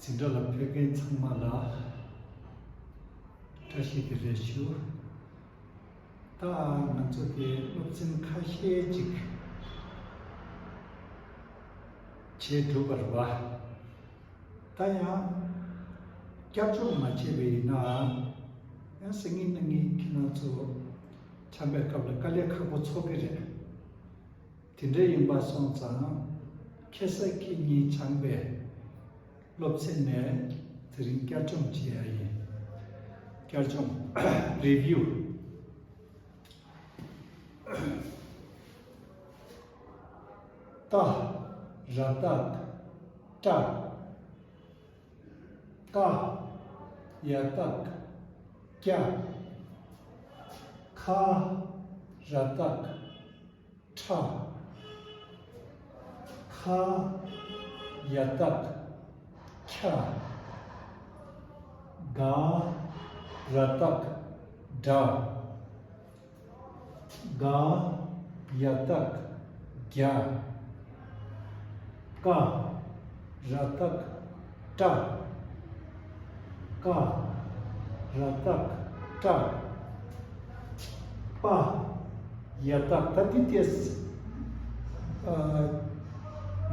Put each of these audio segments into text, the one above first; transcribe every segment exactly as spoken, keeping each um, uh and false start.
འཛིན་གྲྭ་ལ་ཕེབས་མཁན་ཚང་མ་ལ་བཀྲ་ཤིས་བདེ་ལེགས་ཞུ། ད་ང་ཚོ་དེ་སློབ་ཚན་ཁ་ཤས་ཅིག་བྱས་གྲུབ་པ་རེད་བ། ད་ཡང་བསྐྱར་སྦྱོང་མ་བྱས་པ་ཡིན་ན་ཡང་སང་ཉིན་གནངས་ཉིན་ཁྱེད་རང་ཚོ་ཆམ་པའི་སྐབས་ལ་དཀའ་ལས་ཁག་པོ་ཚོར་གི་རེད། དེ་འདྲ་ཡིན་པ་སོང་ཙང་ཁ་སང་ཁྱེད་གཉིས་སྦྱངས་པའི་སློབ་ཚན་ནས་དེ་རིང་བསྐྱར་སྦྱོང་བྱེད་ཡ་ཡིན། བསྐྱར་སྦྱོང་རི་བིའུ། ཏ། ར་བཏགས་ཏྲ། ཀ། ཡ་བཏགས་ཀྱ། ཁ། ར་བཏགས་ཁྲ། ཁ། ཡ་བཏགས་ཁྱ། ག། ར་བཏགས་གྲ། ག། ཡ་བཏགས་གྱ། ཀ། ར་བཏགས་ཀྲ། ཀ། ར་བཏགས་ཀྲ། པ། ཡ་བཏགས། ད་འདི་ཏོག་ཙམ་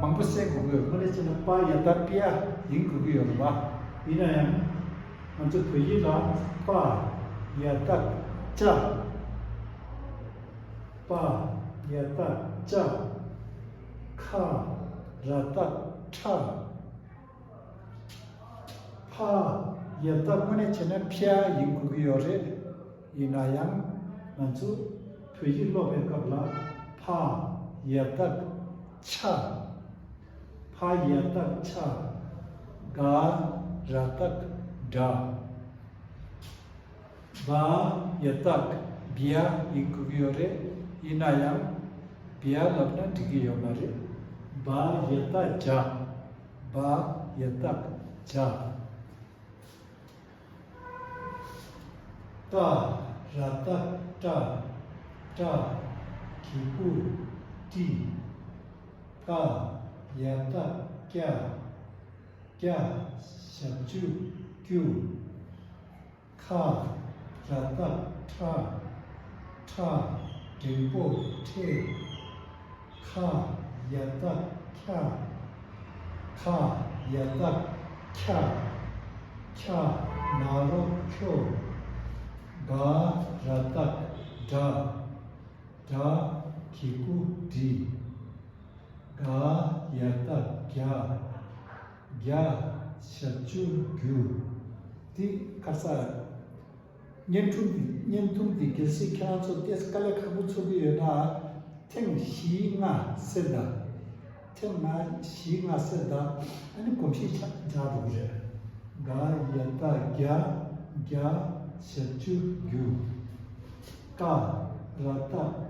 མང་པོ་གསན་དགོས་ཀྱི་ཡོད། དངོས་གནས་བྱས་ན་པ་ཡ་བཏགས་པྱ་ཡིན་དགོས་ཀྱི་ཡོད་རེད་པ། ཡིན་ན་ཡང་ང་ཚོ་བོད་ཡིག་ལ་པ་ཡ་བཏགས་པྱ། པ་ཡ་བཏགས་པྱ། ཁ། ར་བཏགས་ཁྲ། ཕ་ཡ་བཏགས་དངོས་གནས་བྱས་ན་ཕྱ་ཡིན་དགོས་ཀྱི་ཡོད་རེད། ཡིན་ན་ཡང་ང་ཚོ་བོད་ཡིག་ཀློག་པའི་སྐབས་ལ་ཕ་ཡ་བཏགས་ཕྱ། ཕ་ཡ་བཏགས་ཕྱ། ག། ར་བཏགས་གྲ། བ་ཡ་བཏགས་བྱ་ཡིན་དགོས་ཀྱི་ཡོད་རེད། ཡིན་ན་ཡང་བྱ་ལབ་ན་འགྲིག་གི་ཡོད་མ་རེད། བ་ཡ་བཏགས་བྱ། བ་ཡ་བཏགས་བྱ། ཏ། ར་བཏགས་ཏྲ། ཏྲ། གི་གུ་ཏྲི། ཀ། ཡ་བཏགས་ཀྱ། ཀྱ། ཞབས་ཀྱུ་ཀྱུ། ཁ། ར་བཏགས་ཁྲ། ཁྲ། འགྲེང་བུ་ཁྲེ། ཁ། ཡ་བཏགས་ཁྱ། ཁ། ཡ་བཏགས་ཁྱ། ཁྱ། ན་རོ་ཁྱོ། ག། ར་བཏགས་གྲ། གྲ། གི་གུ་གྲི། ག། ཡ་བཏགས་གྱ། གྱ། ཞབས་ཀྱུ་གྱུ། འདི་ཁ་ས་བརྙན་ཐུང་འདི་བརྙན་ཐུང་འདི་གལ་སྲིད་ཁྱེད་རང་ཚོ་ཏོག་ཙམ་དཀའ་ལས་ཁག་པོ་ཚོར་གྱི་ཡོད་ན། ཐེངས་བཞི་ལྔ་གསན་དང་། ཐེངས་ལྔ་བཞི་ལྔ་གསན་དང་། ཨ་ནི་གོམས་གཤིས་ཆགས་འགྲོ་གི་རེད། ག། ཡ་བཏགས་གྱ། གྱ། ཞབས་ཀྱུ་གྱུ། ཀ། ར་བཏགས་ཀྲ།